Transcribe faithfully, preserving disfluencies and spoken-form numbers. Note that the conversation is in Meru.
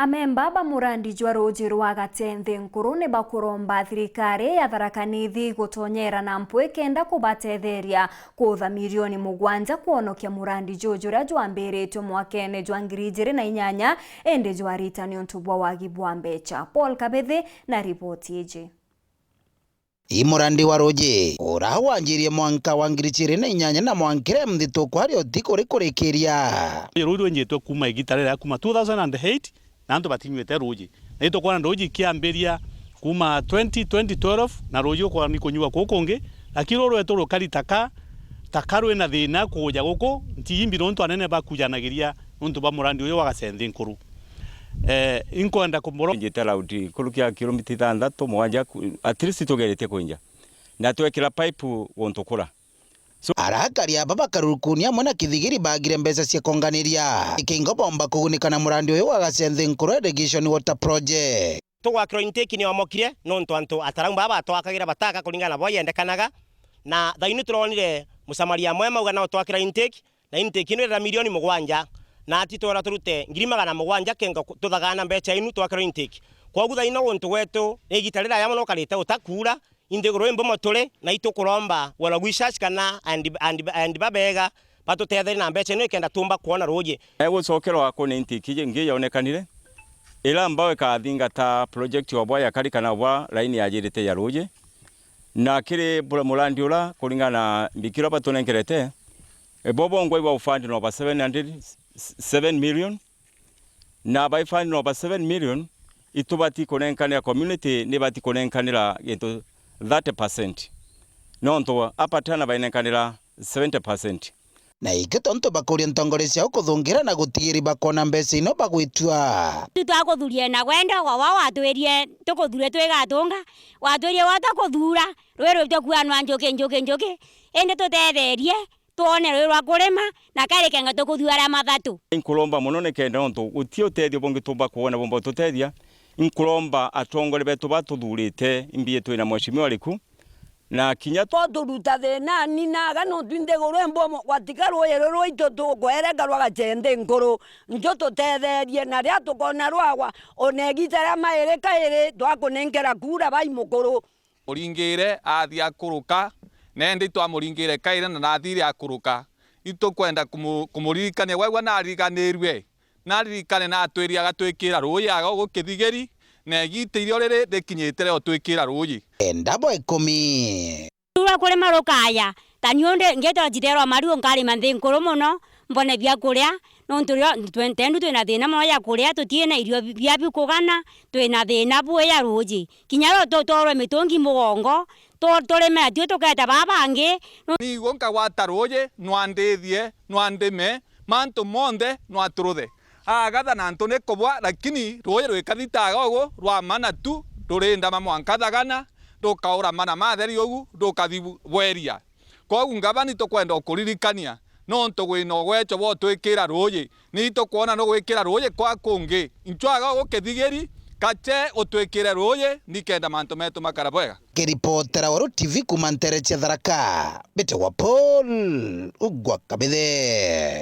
Amemba ba murandi jwa ruuji rwa Gatenthe Nkuru ni bakuromba thirikari ya Tharaka Nithi gutonyera na mpwi kenda kubatetheria kuutha milioni mugwanja kwonokia murandi juju juria jwambiritwe mwakene jwa ngiri ijiri na inyanya, indi jwarita niuntu bwa wagi bwa mbecha. Paul Kabithi na riboti iji. Ii murandi wa ruuji, ura wanjirie mwanka wa ngiri ijiri na inyanya na mwankire mthithu kwari uti kuri kurikiria. Ruuji rwenjitwe kuuma igita riria, kuuma two thousand and eight, na antu batinywite ruuji. Na itukwona ruuji ikiambiria kuuma twenty, twenty twelve, na ruuji ukwona ni kunyua kuu kungi, lakini ruu rwetu rukari taka, taka rwina thina kuuja guku, ntiimbi nontu anene bakujanagiria nontu bwa murandi uyu wa Gatenthe Nkuru. Eh, inkwenda kumuro- Njite round nkuruki ya kilomita ithanthatu, mugwanja, ku-, at least tugeritie kwinja. Na twekira pipe guntu kura. So, arakari aba bakarurukuni amwe na Kithigiri bagire mbeca cia konganiria. Ikingo bomba kugunika na murandi uyu wa Gatenthe Nkuru Irrigation Water Project. Tugwakirwa intake ni omokire, nontu antu ataramu baba batwakagira bataka kuringana na bo yendekanaga. Na thaini turonire musamaria mwema auga no twakira intake, na intake ino irira milioni mugwanja, na ati twera turute ngiri magana mugwanja kenga ku-, tuthagana mbecha inu twakirwa intake. Kwogu thaino guntu gwetu ni igita riraya mono ukarite utakuura, inthiguru imbomo turi, na itukuromba well wishers kana and, and, and babega batutetherie na mbecha ino ikenda tumba kwona ruuji. Egucokerwa kuni intake ingi yonekanire, ira mbao ikathingata project obwa ya kari kana obwa laini yajirite ya ruuji. Na kiri bura-, murandi ura, kuringana na mbikiro batunenkerete, e, bo bongwa iba ufund no over seven hundred, seven million, na by fund no over seven million, itubati kunenkanira community, nibati kunenkanira gintu thirty percent. Nontu Upper Tana bainenkanira seventy percent. Na ikio tontu bakuria ntongoria ciao kuthungira na gutigiri bakona mbeca ino bagwitua. Twakuthurie na wendo, wa wa watwirie tukuthure twigatunga, watwirie wa tukuthuura, rwi rwitwe kuanwa njuki, njuki, njuki, indi tutetherie, twone rwi rwa kurima, na kari kenga tukuthuura mathatu. Inkuromba mono nikenda nontu guti utethio bungi tumba kwona bumba ututethia, inkuromba atongoria betu batuthurite, imbi twina Mheshimiwa Riku, na kinya twa- Twoturuta thiinani naga nontu inthiguru imbomo gwatika ruuji ruru itu tukwereka rwa Gatenthe Nkuru, nju tutetherie, na riria tukona rwagwa, ona igita ria mairi kairi twakunenkera kuura bai mukuru. Muringire athi akuruka, na indi twamuringire kairi na nathire akuruka. Itukwenda kumu-, kumuririkania, waigua naririkanirue, naririkane natwiri agatwikira ruuji aga ugu Kithigiri, na igita irio riri rikinyite ria utwikira ruuji. Enda bwa ikumi. Rwa kurima rukaya, ta niu ndi ngitwa njitherwa maru nkarima nthi nkuru mono, mbone bia kuria, nontu rio twe-, ntendu twina thina mono ya kuria, tutii na irio bi-, bia bikugana, twina thina buu ya ruuji. Kinya rio tutorwe mitungi mugongo, tu-, turime natio tuketa baa bangi. Niigua nkagwata ruuji, nwandithie, nwandime, mantu monthe, nwaturuthe. Agatha na antu ni kubwa, lakini ruuji rwikathitaga ugu, rwamana tu, rurindama mwanka thagana, rukaura mana matheri ugu, rukathi bu-, bweria. Kwogu ngavana, itukwenda ukuririkania, nontu gwina ugwecho bwa utwikira ruuji, ni itukwona nugwikira ruuji kwa kungi. Inchwaga ugu Kithigiri, kache utwikire ruuji, nikenda mantu metu makara bwega. Kiripotera Weru T V kuuma ntere cia Tharaka, mbitagwa Paul Ugwa Kabithe.